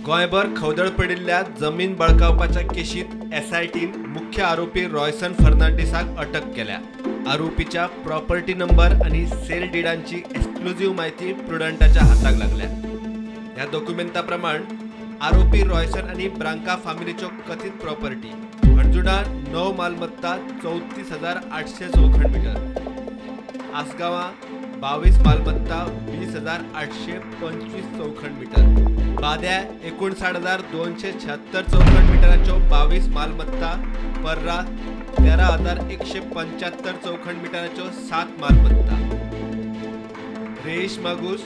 गोंयभर खवदळ पडिल्ल्या जमीन बळकावपाच्या केशीत एसआयटीन मुख्य आरोपी रॉयसन फर्नांडीसाक अटक केल्या. आरोपीच्या प्रॉपर्टी नंबर आनी सेल डिडांची एक्सक्लुझिव्ह म्हायती प्रुडंटाच्या हाताक लागल्या. ह्या डॉक्युमेंटा प्रमाण आरोपी रॉयसन आनी ब्रांका फामिलीच्यो कथीत प्रॉपर्टी हणजुणा 9 मालमत्ता 34,800 चौखण मीटर, आसगांवां 22 मालमत्ता 20,825 चौखण मीटर, बाद्या 59,276 चौखण मिटराच्यो 22 मालमत्ता, पर्रा 13,175 चौखण मिटराच्यो 7 मालमत्ता, रेईश मागूस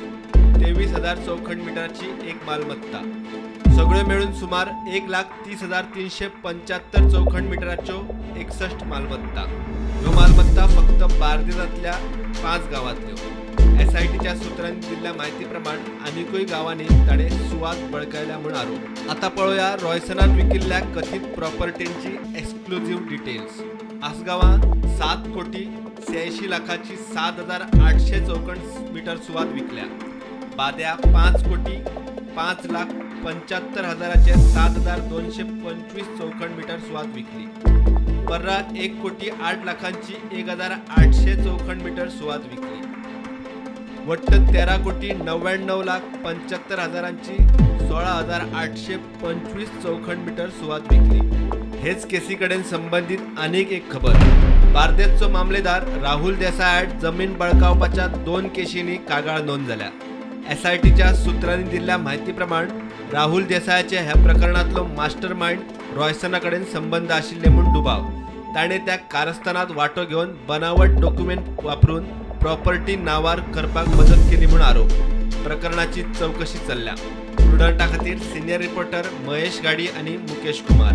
23,000 चौखण मिटराची एक मालमत्ता, सगळ्यो मेळून सुमार 1,30,375 चौखण मिटराच्यो 61 मालमत्ता. ह्यो मालमत्ता फक्त बार्देजांतल्या 5 गांवांतल्यो. एसआयटीच्या सूत्रांनी दिल्ल्या म्हायती प्रमाण आनिकूय गांवांनी ताणें सुवात बळकायल्या म्हूण आरोप. आतां पळोवया रॉयसनान विकिल्ल्या कथीत प्रॉपर्टींची एक्सक्लुझिव्ह डिटेल्स. आसगांवां 7,86,00,000ची 7,800 चौखण मीटर सुवात विकल्या. बाद्या 5,05,75,000चे 7,225 चौखण मीटर सुवात विकली. पर्रा 1,08,00,000ची 1,800 चौखण मीटर सुवात विकली. वट्ट 13,99,75,000ची 16,825 चौखण मीटर सुवात विकली. हेच केसी कडेन संबंदीत आनीक एक खबर. बार्देसचो मामलेदार राहुल देसाय आड जमीन बळकावपाच्या 2 केशींनी कागाळ नोंद जाल्या. एसआयटीच्या सूत्रांनी दिल्ल्या म्हायती प्रमाण राहुल देसायाचे ह्या प्रकरणांतलो मास्टर मायंड रॉयसना कडेन संबंद आशिल्ले म्हूण दुबाव. ताणें त्या कारस्थानांत वांटो घेवन बनावट डॉक्युमेंट वापरून प्रॉपर्टी नावार करपाक मदत केली म्हूण आरोप. प्रकरणाची चवकशी चल्ल्या. प्रुडंटा खातीर सिनियर रिपोर्टर महेश गाडी आनी मुकेश कुमार.